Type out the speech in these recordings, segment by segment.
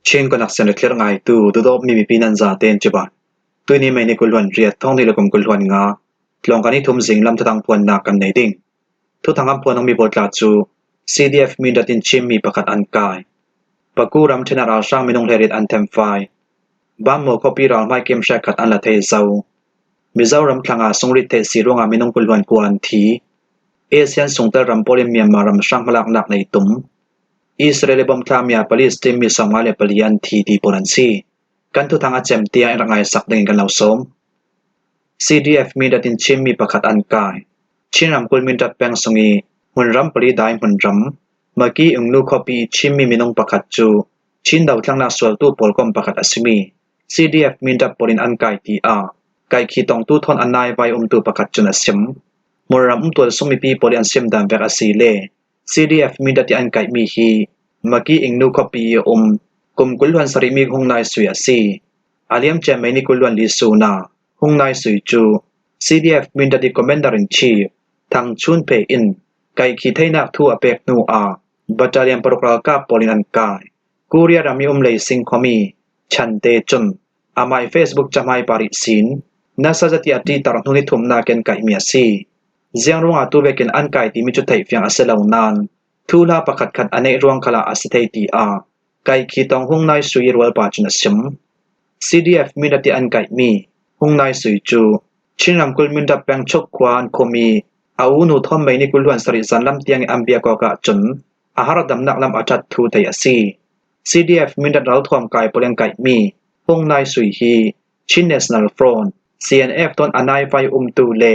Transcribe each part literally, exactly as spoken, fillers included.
Chin Connection le thlir ngaitu, duhdawtmi mipi nan zaten cibai. Tuini May ni kul hluan riat, thawng hnih le kum kul hluan nga, tlawngkani thum zinglam thuthang phuannak kan nei ding. Thuthang an phuan hong mi pawl tla cu C D F Mindat in Chin mi pakhat an kai. Paku ramṭhen ah ralhrang minung hleriat an themfai. Bammaw khuapi ralhmai kim hrekkhat an la thei zo. Mizoram thlanga sungrit theih si ruangah minung kul hluan kua an thi. Asian sungtel ram pawl in Myanmar ram hrang hmalaknak nei tum. Israel i bomb thlamia Palestine mi sawmnga le pali an thi ti pawl an si. Kan thuthang a cem tiang in rak ngaisak dingin kan lo sawm. C D F Mindat in Chin mi pakhat an kai. Chin ramkulh Mindat peng sung i hmunram pali dai hmunram, Maki Ingnu khuapi i Chin mi minung pakhat cu Chin dothlennak sualtu pawl kom pakhat a simi C D F Mindat pawl in an kai, tiah kaihkhih tongtu thawn a naivai umtu pakhat cun a sim. Hmunram umtual sung mipi pawl i an sim dan vek a si le C D F Mindat i an kaihmi hi Maki Ingnu khuapi i a um, kum kul hluan sarih mi Hung Nai Sui a si. A liamcia May ni kul hluan li sun ah Hung Nai Sui cu C D F Mindat i Commander in Chief Thang Chun Phe in kaihkhih theinak thu a pek hnu ah battalion paruk ralkap pawl in an kai. Korea ram i um lei sing khuami Chan te cun amah i Facebook cahmai par ihsin nasa zati a ṭihter hnu ni thumnak in kaihmi a si. Ziang ruangah tu vekin an kai timi cu theih fiang a si lo nain thuhla pakhatkhat a neih ruang khalah a si thei, tiah kaihkhih tong Hung Nai Sui i rualpa cun a sim. C D F Mindat i an kaihmi Hung Nai Sui cu Chin ramkulh Mindat peng Chuk khua an khum i a unu thawn May ni kul hluan sarih zanlam tiang i an biak awk ahcun a har damnak lam a ṭhat thu thei a si. C D F Mindat ralthuam kai pawl in kaihmi Hung Nai Sui hi Chin National Front, C N F thawn a naivai umtu le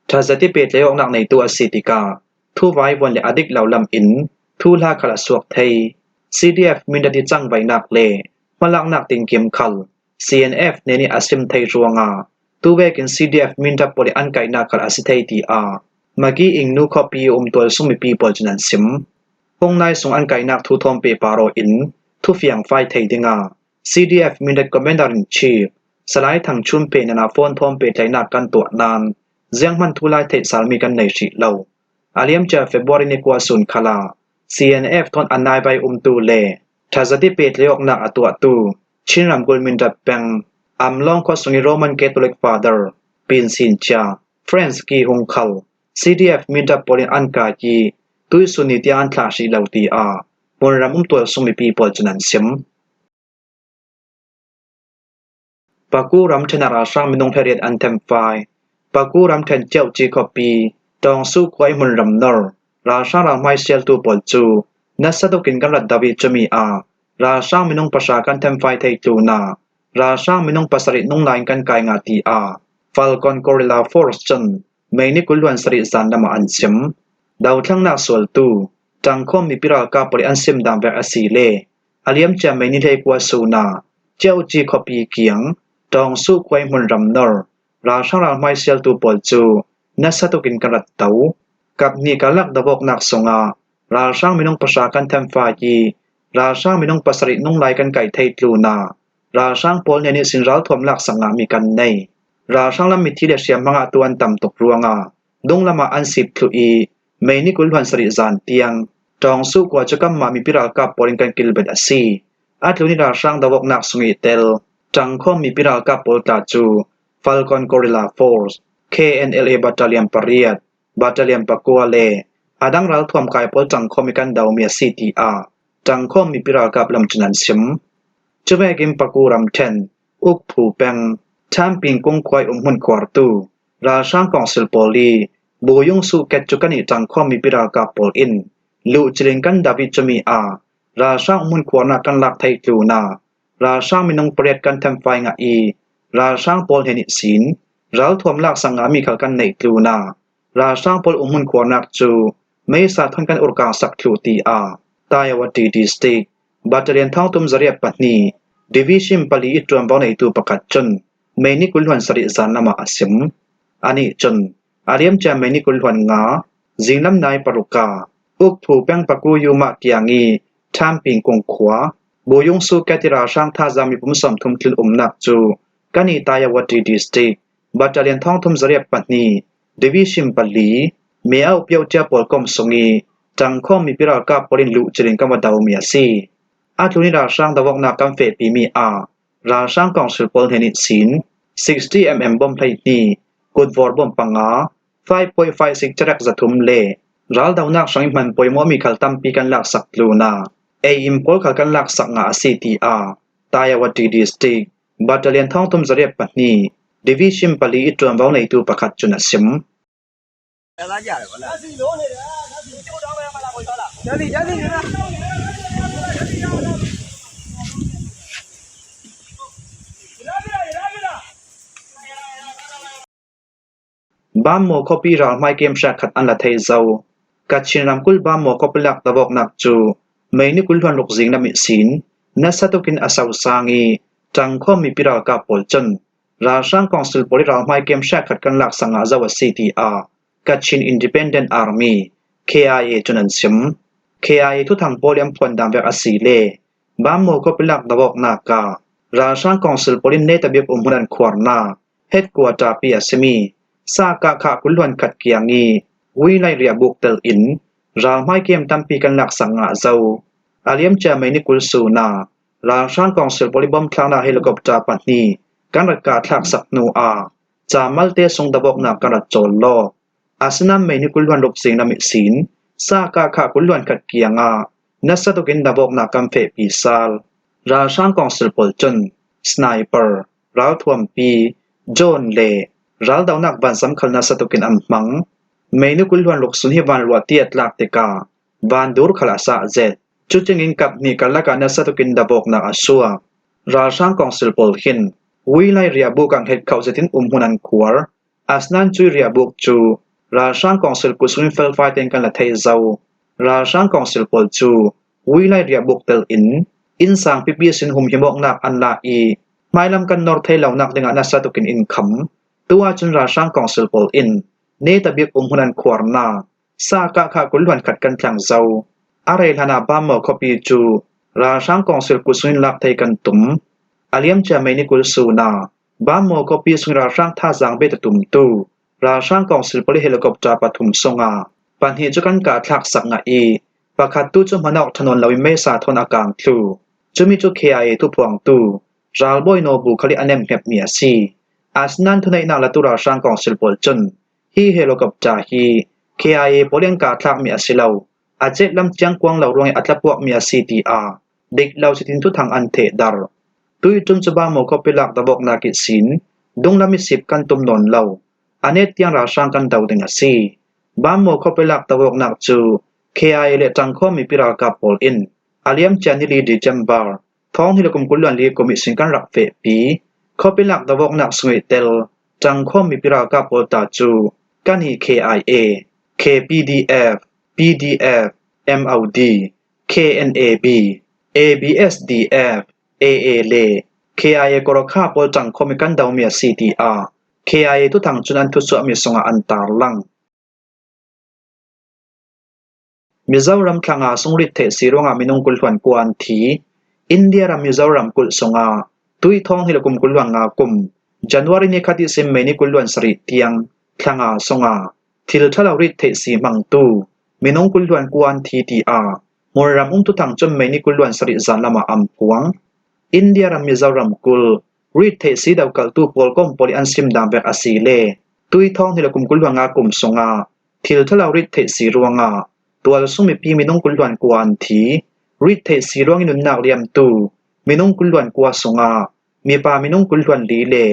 ṭha zati pehtlai awknak neitu a si tikah thuvai vuan le a dik lo lam in thuhla khal a suak thei. C D F Mindat i cangvaihnak le hmalaknak tinkim khal C N F hnen i a sim thei ruangah tu vekin C D F Mindat pawl i an kaihnak khal a si thei, tiah Maki Ingnu khuapi i umtual sung mipi pawl cun an sim. Hung Nai sung an kaihnak thu thawn pehpar aw in thufiang fai thei dingah C D F Mindat Commander in Chief Salai Thang Chun Phe nan ah phone thawn pehtlaihnak kan tuah nain zianghman thu lai theih salmi kan nei hrih lo. A liamcia February ni kua sun khalah C N F thawn a naivai umtu le ṭha zati pehtlai awknak a tuahtu Chin ramkulh Mindat peng Amlong khua sung i Roman Catholic Father Pin Sin Chia, French ki hung khal C D F Mindat pawl in an kai i tuihsun ni tiang an thlah hrih lo, tiah hmunram umtual sung mipi pawl cun an sim. Paku ramṭhen ah ralhrang minung hleriat an themfai. Paku ramṭhen Ceuci khuapi Tawngsu khua i hmunram nor ralhrang ralhmai sialtu pawl cu nasa tukin kan rat do i cumi ah ralhrang minung pahra kan themfai thei tlunah ralhrang minung pasarih nunglai in kan kai ngah, tiah Falcon Guerrilla Force cun May ni kul hluan sarih zanlam ah an sim. Dothlennak sualtu ṭangkhawm mipi ralkap pawl i an sim dan vek a si le a liamcia May ni hleikua sun ah Ceuci khuapi kiang Tawngsu khua i hmunram nor ralhrang ralhmai sialtu pawl cu nasa tukin kan rat do. Kap hnih karlak do awknak sungah ralhrang minung pahra kan themfai i ralhrang minung pasarih nunglai kan kai thei tlunah ralhrang pawl hnen ihsin ralthuam laksak ngahmi kan nei. Ralhrang lam mithi le hriamhma ngahtu an tam tuk ruangah dunglam ah an sip thluh i May ni kul hluan sarih zan tiang Tawngsu khua cu kanmah mipi ralkap pawl in kan kilbet a si. A tlun i ralhrang do awknak sung i tel ṭangkhawm mipi ralkap pawl tla cu Falcon Guerrilla Force, K N L A Battalion pariat, Battalion pakua le a dang ralthuam kai pawl ṭangkhawm i kan domi a si, tiah ṭangkhawm mipi ralkap lam cun an sim. Cuvekin Paku ramṭhen Ukphu peng Thamping kung khua i umhmun khuartu ralhrang kawngsil pawl i Buyung Suket cu kan i ṭangkhawm mipi ralkap pawl in luhcil in kan do i cumi ah ralhrang umhmun khuarnak kan lak thei tlunah ralhrang minung pariat kan themfai ngah i ralhrang pawl hnen ihsin ralthuam laksak ngahmi khal kan neih tlunah ralhrang pawl umhmun khuarnak cu meisa thawn kan urkangsak thluh, tiah Tayawati District Battalion thawngthum zariat pahnih Division pali i ṭuanvo neitu pakhat cun May ni kul hluan sarih zanlam ah a sim. Anih cun a liamcia May ni kul hluan nga zinglam nai paruk ah Ukphu peng Paku yumah kiang i Thamping kung khua Buyung Suket i ralhrang thazaang mipum sawmthum tlun umnak cu kan i Tayawati District Battalion thawngthum zariat pahnih Division pali Meau Piocia pawl kom sung i ṭangkhawm mipi ralkap pawl in luhcil in kan va domi a si. A tlun i ralhrang dovawknak kan fehpimi ah ralhrang kawngsil pawl hnen ihsin sixty mm bom hleihnih, kutvawr bom panga, five point five six charek zathum le raldonak hrang i hman pawimawhmi khal tampi kan laksak tlun a, ei in pawl khal kan laksak ngah a si, tiah Tayawati District Battalion thawngtum zariat pahnih, Division pali i ṭuanvo neitu pakhat cun a sim. Bammaw khuapi ralhmai kem hriatkhat an la thei zo. Kachin ramkulh Bammaw khuapi lak dovawknak cu May ni kul hluan ruk zing lam ihsin nasa tukin a so sang i, ṭangkhawm mipi ralkap pawl cun ralhrang kawngsil pawl i ralhmai kem hriatkhat kan laksak ngah zo a si, tiah Kachin Independent Army, K I A cun an sim. K I A thuthang pawl i an phuan dan vek a si le Bammaw khuapi lak dovawknak ah ralhrang kawngsil pawl in netabik umhmun an khuarnak headquarter pi a simi Sakakha kul hluan khat kiang i Wilai riahbuk tel in ralhmai kem tampi kan laksak ngah zo. A liamcia May ni kul sun ah ralhrang kawngsil pawl i bom thlaknak helicopter pahnih kan rak kah thlaksak hnu ah camalte sung dovawknak kan rak cawl lawk. Asinain May ni kul hluan ruk zing lam ihsin Sakakha kul hluan khat kiangah nasa tukin dovawknak kan fehpi sal. Ralhrang kawngsil pawl cun sniper, ralthuampi, drone le raldonak vanzam khal nasa tukin an hmang. May ni kul hluan ruk sun hi vanluah ti a tlak tikah vandur khal a sah zet. Cucingin kap hnih karlak ah nasa tukin dovawknak a suak. Ralhrang kawngsil pawl hin Wilai riahbuk ah hnget khauh zetin umhmun an khuar. Asinain cui riahbuk cu ralhrang kawngsil kut sungin felfai tein kan la thei zo. Ralhrang kawngsil pawl cu Wilai riahbuk tel in innsang pipi sin humhim awknak an la i, hmailam kan nor thei lonak dingah nasa tukin in kham. Tu ahcun ralhrang kawngsil pawl in netabik umhmun an khuarnak Sakakha kul hluan khat kan thleng zo. A rei hlanah Bammaw khuapi cu ralhrang kawngsil kut sungin lak thei kan tum. A liamcia May ni kul sun ah Bammaw khuapi sungin ralhrang thazaang bet a tumtu ralhrang kawngsil pawl i helicopter pathum sungah pahnih cu kan kah thlaksak ngah i, pakhat tu cu hman awk ṭha nawn loin meisa thawn a kang thlu. Cumi cu K I A thuphuangtu ralbawi Naw Bu khal i a nemhngetmi a si. Asinain thuneihnak latu ralhrang kawngsil pawl cun hi helicopter hi K I A pawl in an kah thlakmi a si lo, a cehlam ciangkuang lo ruangih a tlapuakmi a si, tiah dik lo zetin thuthang an thehdarh. Tuihṭum cu Bammaw khuapi lak dovawknak ihsin dunglam i sip kan tum nawn lo. A net tiang ralhrang kan do ding a si. Bammaw khuapi lak dovawknak cu K I A le ṭangkhawm mipi ralkap pawl in a liamcia ni li December thawng hnih le kum kul hluan li kum ihsin kan rak fehpi. Khuapi lak dovawknak sung i tel ṭangkhawm mipi ralkap pawl ta cu kan i K I A, K P D F, P D F, M O D, K N A B, A B S D F, A A le K I A Gorkha pawl ṭangkhawm i kan domi a si, tiah K I A thuthang cun an thusuahmi sungah an tarlang. Mizoram thla nga sung rit theih si ruangah minung kul hluan kua an thi. India ram Mizoram kulh sungah tuih thawng hnih le kum kul hluan nga kum January ni khat ihsin May ni kul hluan sarih tiang thla nga sungah thil ṭha lo rit theih si hmangtu minung kul hluan kua an thi, tiah hmunram um thuthang cun May ni kul hluan sarih zan lamah an phuang. India ram Mizoram kulh rit theih si dokalhtu pawl kawm pawl i an sim dan vek a si le tuih thawng hnih le kum kul hluan nga kum sungah thil ṭha lo rit theih si ruangah tualsung mipi minung kul hluan kua an thi. Rit theih si ruang i nunnak liamtu minung kul hluan kua sungah mipa minung kul hluan li le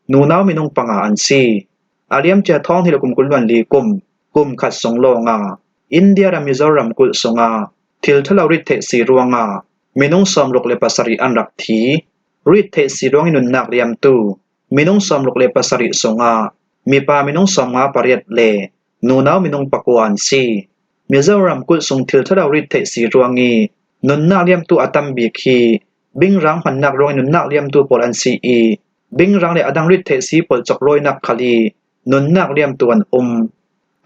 nunau minung panga an si. A liamcia thawng hnih le kum kul hluan li kum, kum khat sung lawngah India ram Mizoram kulh sungah thil ṭha lo rit theih si ruangah minung sawmruk le pasarih an rak thi. Rit theih si ruang i nunnak liamtu minung sawmruk le pasarih sungah mipa minung sawmnga pariat le nunau minung pakua an si. Mizoram kulh sung thil ṭha lo rit theih si ruang i nunnak liamtu a tam bik hi bingrang hmannak ruang i nunnak liamtu pawl an si i, bingrang le a dang rit theih si pawl cawk rawinak khal i nunnak liamtu an um.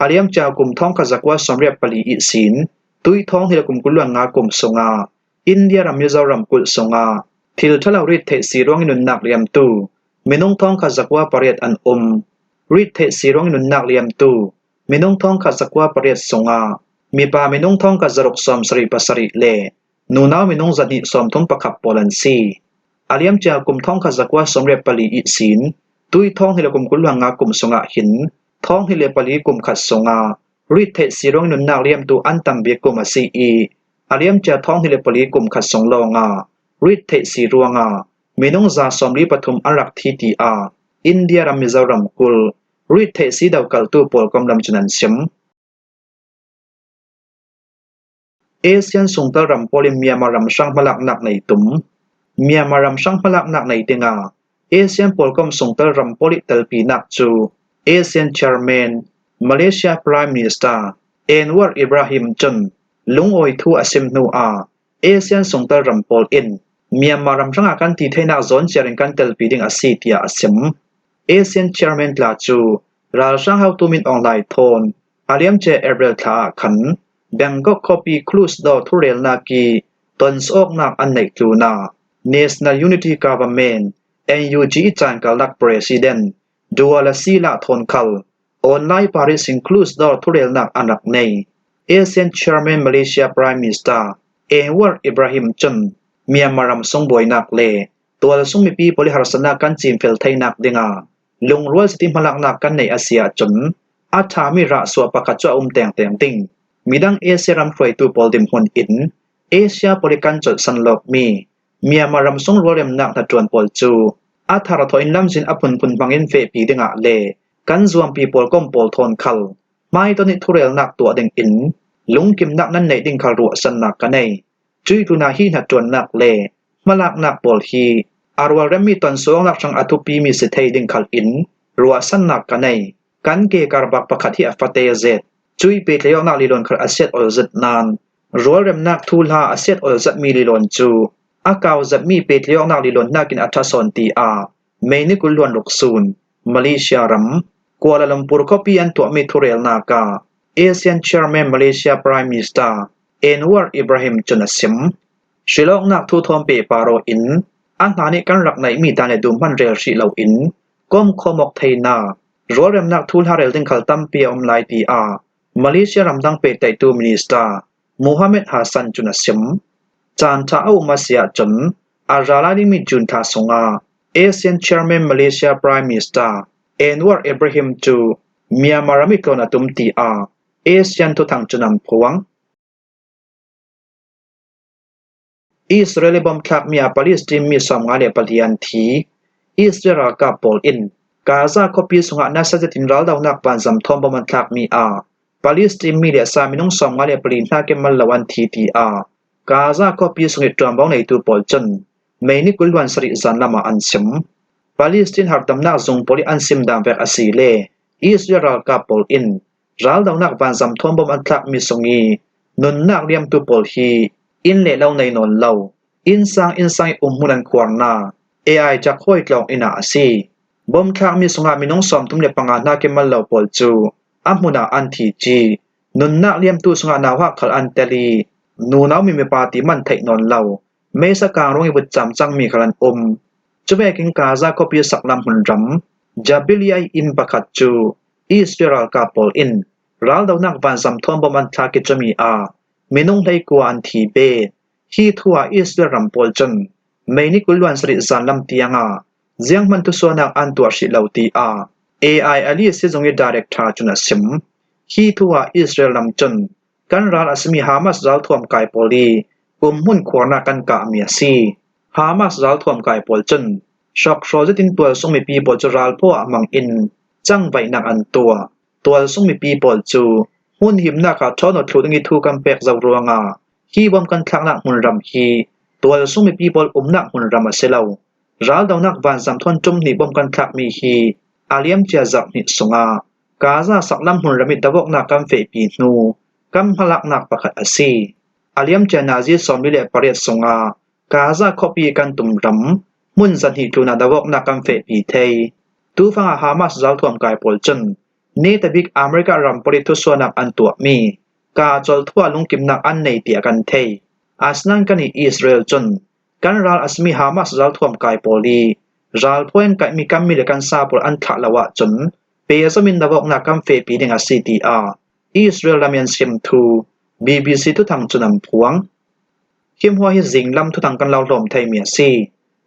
A liamcia kum thawngkhat zakua sawmriat pali ihsin tuih thawng hnih le kum kul hluan nga kum sungah India ram Mizoram kulh sungah thil ṭha lo rit theih si ruang i nunnak liamtu minung thawngkhat zakua pariat an um. Rit theih si ruang i nunnak liamtu minung thawngkhat zakua pariat sungah mipa minung thawngkhat zaruk sawmsarih pasarih le nunau minung zahnih sawmthum pakhat pawl an si. A liamcia kum thawngkhat zakua sawmriat pali ihsin, tui thawng hnih le kum kul hluan nga kum sungah hin, thawng hnih le pali kum khat sungah, rit theih si ruangin nunnak liamtu an tam bik kum a si i, a liamcia thawng hnih le pali kum khat sung lawngah, rit theih si ruangah, minung za sawmli pathum an rak thi, tiah India ram Mizoram kulh rit theih si dokaltu pawlkom lam cun an sim. Asian sungtal ram pawl in Myanmar ram hrang hmalaknak nei tum. Myanmar ram hrang hmalaknak nei dingah Asian pawlkom sungtal ram pawl ih telpinak cu Asian Chairman, Malaysia Prime Minister Anwar Ibrahim cun lungawi thu a sim hnuah Asian sungtal ram pawl in Myanmar ram hrangah kan ti theinak zawn ciar in kan telpi ding a si, tiah a sim. Asian Chairman tla cu ralhrang hotu Min Aung Hlaing thawn a liamcia April thla ah khan Bangkok khuapi Closed Door thurelnak ih tonsuahawknak an neih tlunah National Unity Government, N U G ih caan karlak President Dua Lasila thawn khal online par ihsin Closed Door thurelnak an rak nei. Asian Chairman Malaysia Prime Minister Anwar Ibrahim cun Myanmar ram sung buainak le tualsung mipi pawl ih harsatnak kan cimfel theinak dingah lungrual zet ih hmalaknak kan neih a si ahcun a ṭhami rahsuah pakhat cu a um tengteng ding. Midang Asia ram hruaitu pawl dinhmun in Asia pawl ih kan colhsan lawkmi Myanmar ram sung rualremnak hnaṭuan pawl cu a thar thawh in lamzin a phunphun hmangin fehpi dingah le kan zuampi pawlkom pawl thawn khal hmaitawn ih thurelnak tuah dingin lungkimnak nan neih ding khal ruahsannak ka nei. Cuih tlunah hi hnaṭuannak le hmalaknak pawl hi a rualremmi tonsuahnak hrang a thupimi si thei ding khal in ruahsannak ka nei. Kan ke karbak pakhat hi a fate zet. Cuih pehtlaihawknak lilawn khal a siat olzet nain rualremnak thuhla a siat olzetmi lilawn cu a kau zetmi pehtlaihawknak lilawn hnakin a ṭha sawn, tiah Mei ni kul hluan ruk sun Malaysia ram Kuala Lumpur khuapi an tuahmi thurelnak ah Asian Chairman Malaysia Prime Minister Anwar Ibrahim cun a sim. Hrilawknak thu thawn pehpar aw in a hna nih kan rak neihmi dan le duhman rel hrih loin komkhawm awk theinak, rualremnak thuhla rel ding khal tampi a um lai, tiah Malaysia ramdang pehtlaihtu Minister Muhammad Hassan cun a sim. Caan ṭha a um a si ahcun a ra lai dingmi June thla sungah Asian Chairman Malaysia Prime Minister Anwar Ibrahim cu Myanmar ram ih tlawn a tum, tiah Asian thuthang cun an phuang. Israel ih bomb thlakmi ah Palestine mi sawmnga le pali an thi. Israel ralkap pawl in Gaza khuapi sungah nasa zetin raldonak vanzam thawn bomb an thlakmi ah Palestine mi le sa minung sawmnga le pali hnakin mal lo an thi, tiah Gaza khuapi sung ih ṭuanvo neitu pawl cun Mei ni kul hluan sarih zan lamah an sim. Palestine harhdamnak zung pawl ih an sim dan vek a si le Israel ralkap pawl in raldonak vanzam thawn bomb an thlakmi sung ih nunnak liamtu pawl hi inn le lo nei nawn lo, innsang innsang ih umhmun an khuarnak A I cak hawi tlawng inn ah a si. Bomb thlakmi sungah minung sawmthum le panga hnakin mal lo pawl cu a hmun ah an thi cih nunnak liamtu sungah nauhak khal an tel ih nunau mi mipa ti man theih nawn lo, meisa kang ruang ih vutcam cangmi khal an um. Cuvekin Gaza khuapi saklam hmunram Jabaliya ih inn pakhat cu Israel ralkap pawl in raldonak vanzam thawn bomb an thlak ih cumi ah minung hleikua an thi bet. Hi thu ah Israel ram pawl cun Mei ni kul hluan sarih zan lam tiangah zianghman thusuahnak an tuah hrih lo, tiah A I a list zung ih director cun a sim. Hi thu ah Israel ram cun kan ral a simi Hamas ralthuam kai pawl ih umhmun khuarnak kan kahmi a si. Hamas ralthuam kai pawl cun hrawkhrawl zetin tualsung mipi pawl cu ralphaw ah hmangin cangvaihnak an tuah. Tualsung mipi pawl cu hmun himnak ah ṭhawn aw thluh ding ih thu kan pek zo ruangah hi bomb kan thlaknak hmunram hi tualsung mipi pawl umnak hmunram a si lo. Raldonak vanzam thawn ṭum hnih bomb kan thlakmi hi a liamcia zarh hnih sungah Gaza saklam hmunram ih do awknak kan fehpi hnu kan hmalaknak pakhat a si. A liamcia nazi sawmli le pariat sungah Gaza khuapi kan tumram hmun zahnih tlunah do awknak kan fehpi thei. Tufangah Hamas ralthuam kai pawl cun netabik America ram pawl ih thusuahnak an tuahmi kahcawl thu ah lungkimnak an nei tiah kan thei. Asinain kan ih Israel cun kan ral a simi Hamas ralthuam kai pawl ih ralphaw in kaihmi kan mi le kan sa pawl an thlah lo ahcun pehzom in do awknak kan fehpi ding a si, tiah Israel lam ih an sim thu B B C thuthang cun an phuang. Kimhuai hi zinglam thuthang kan lo hlawm thei mi a si.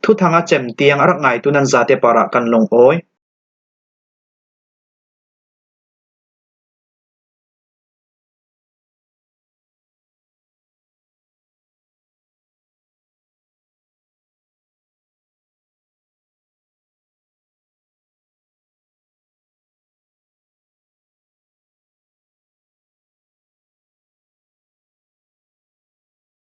Thuthang a cem tiang a rak ngaitu nan zate parah kan lungawi.